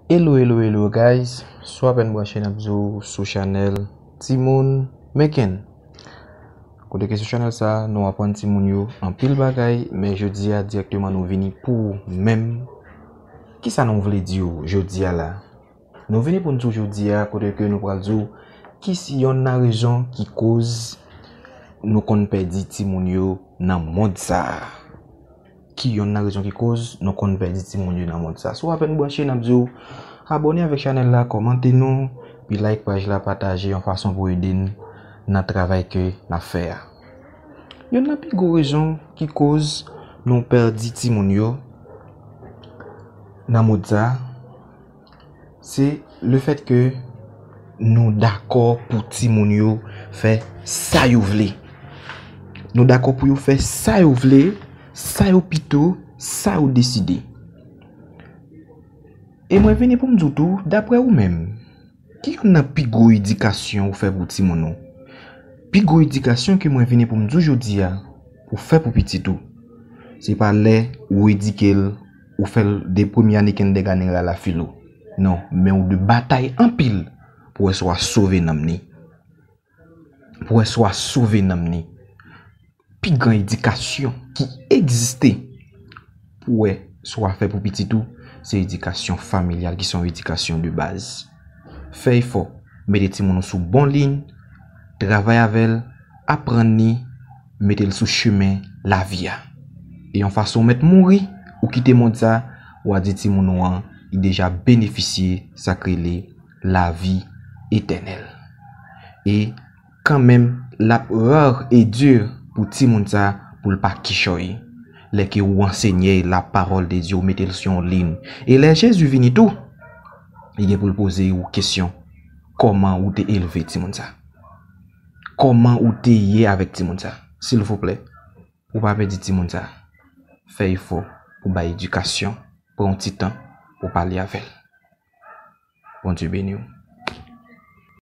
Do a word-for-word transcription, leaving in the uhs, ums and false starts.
Hello, hello, hello, guys. Si w apèn branche, n ap di w sou chanèl Timoun Making. Kote ke sou chanèl sa, nou aprann timoun yo anpil bagay, men jodi a dirèkteman nou vini pou ou menm. Kisa nou vle di w jodi a la? Nou vini pou n di w jodi a, kote ke nou pral di w ki si yonn nan rezon ki koz nou konn pèdi timoun yo nan mond sa a. Ki yonn nan rezon ki koz nou konn pèdi timoun yo nan mond sa. Si w apèn branche, n ap di w abòne avèk chanèl la, kòmante nou, pi like paj la, pataje yon fason pou ede n nan travay ke n ap fè a. Yonn nan pi gwo rezon ki koz nou pèdi timoun yo nan mond sa, se le fèt ke nou dakò pou timoun yo fè sa yo vle. Nou dakò pou yo fè sa yo vle, sa yo pito, sa yo deside. E mwen vini pou m di w tou, daprè ou menm, ki yonn nan pi gwo edikasyon ou fè pou timoun ou? Pi gwo edikasyon ke mwen vini pou m di w jodi a, pou fè pou pitit ou, se pa lè ou edike l, ou fè l de premye ane kindergarten a la filo. Non, men ou dwe batay anpil pou wè si w a sove nanm ni. Pou wè si w a sove nanm ni. Pi gran edikasyon ki egziste pou wè si w a fè pou pitit ou, se edikasyon familyal ki se yon edikasyon de baz. Fè efò, mete timoun ou sou bon liy, travay avè l, aprann li, mete l sou chemen lavi a. E yon fason w mèt mouri, ou kite mond sa, w a di timoun ou an, li deja benefisye sa k rele lavi etènèl. E kanmenm, l ap rare e di pou timoun sa pou l pa kichòy. Lè ke ou ansenye la parole de Dieu, ou mete l sou yon liy. E lè Jezi vini tou, li gen pou l poze ou kesyon, kòman ou te elve timoun sa? Kòman ou te ye avèk timoun sa? Silvouplè, ou pa pèdi timoun sa. Fè efò pou bay edikasyon, pran yon ti tan pou pale avè l. Bondye beni w.